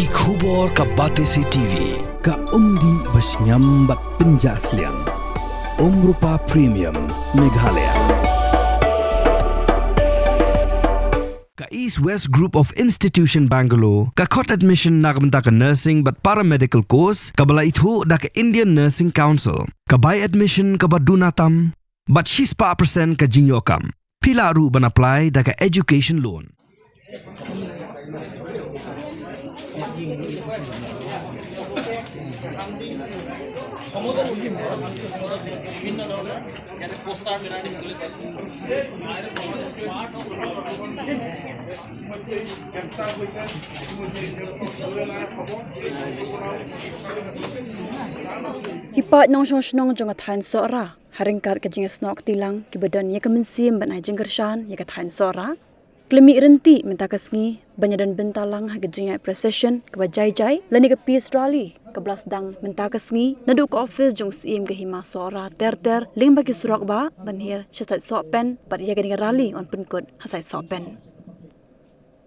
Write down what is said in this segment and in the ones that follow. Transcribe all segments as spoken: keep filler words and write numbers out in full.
Ki khubor ka Batesi T V. Ka umdih ba shngiam bad pynjah sliang. Umrupa Premium, Meghalaya. Ka East West Group of Institution Bangalore ka khot admission na ka bynta ka nursing bad paramedical course kaba la ithuh da ka Indian Nursing Council. Ka bai admission kaba duna tam bad shispah percent ka jingïoh kam. Phi lah ruh ban apply da ka education loan. Ki paid nongshong shnong jong ka thaiñ Sohra ha ryngkat ka jingïasnoh kti lang kiba don ïa ka mynsiem ban ai jingkyrshan ïa ka thaiñ Sohra, ki la mih ryntih mynta ka sngi ban ïadon bynta lang ha ka jingïaid procession kaba jai jai lane ka peace rally kaba la sdang mynta ka sngi naduh ka ophis jong u Syiem ka Hima Sohra ter ter lyngba ki surok ba ban hiar sha sait Sohpen bad ïa kane ka rally yn pynkut ha sait Sohpen.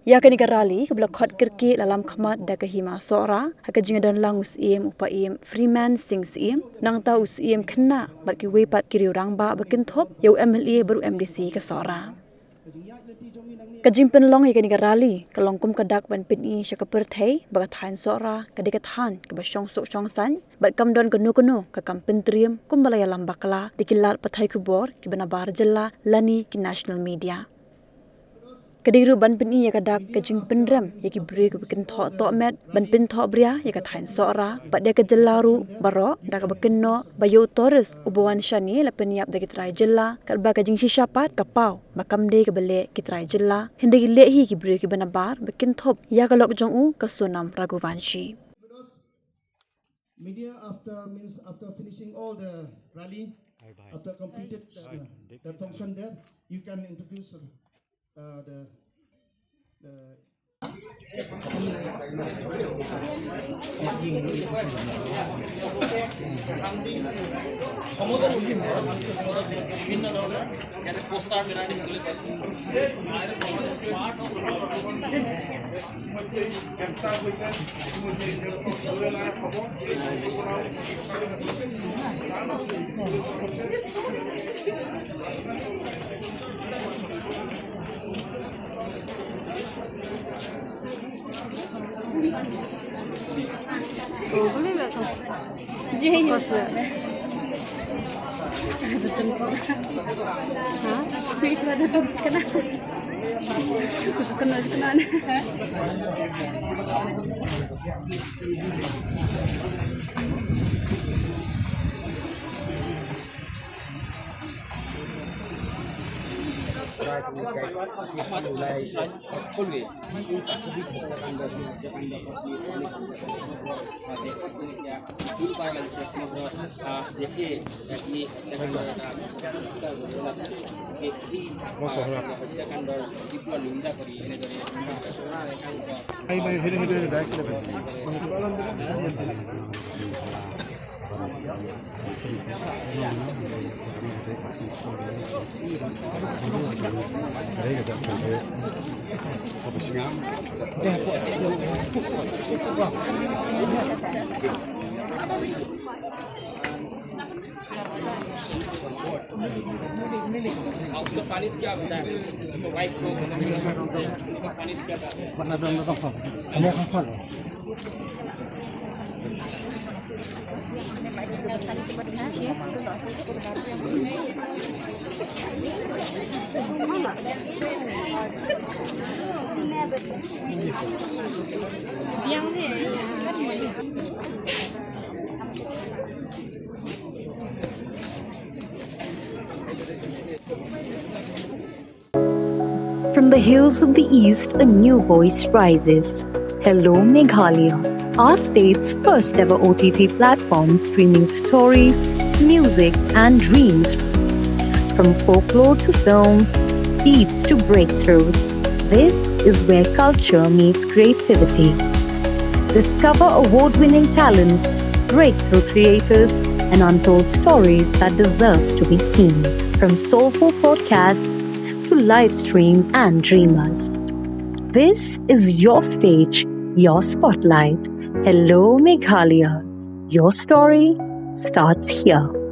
Ïa kane ka rally kaba la khot kyrkieh la lam khmat da ka Hima Sohra ha ka jingïadon lang u Syiem u Paiem Freeman Singh Syiem, nangta u Syiem Khynnah bad kiwei pat ki riew rangbah ba kynthup ïa u M L A bad u M D C ka Sohra. Ka jingpynlong ïa kane ka rally ka long kum ka dak ban pyni sha ka pyrthei ba ka thaiñ Sohra ka dei ka thaiñ kaba shong suk shong saiñ bad kam don kano kano ka kam pyntriem kumba la ïalam bakla da ki lad pathai khubor kiba nabar jylla lane ki national media. Ka dei ruh ban pyni ïa ka dak ka jingpynrem ïa ki briew kiba kynthoh tohmet ban pynthoh bria ïa ka thaiñ Sohra bad ïa ka jylla ruh baroh da kaba kynnoh ba ïa u tourist uba wan shane la pynïap da ki trai jylla katba ka jingshisha pat ka paw ba kam dei kaba leh ki trai jylla, hynrei ki leh hi ki briew kiba nabar ba kynthup ïa ka lok jong u ka Sonam Raghuvanshi. Media, after, means after finishing all the rally, after completed uh, the function there, you can introduce uh, the the उसका पालिश क्या होता है? तो वाइफ को उसका पालिश क्या होता है? From the hills of the East, a new voice rises. Hello, Meghalaya, our state's first ever O T T platform streaming stories, music, and dreams. From folklore to films, beats to breakthroughs, this is where culture meets creativity. Discover award winning talents, breakthrough creators, and untold stories that deserves to be seen. From soulful podcasts to live streams and dreamers. This is your stage. your spotlight. Hello, Meghalaya. Your story starts here.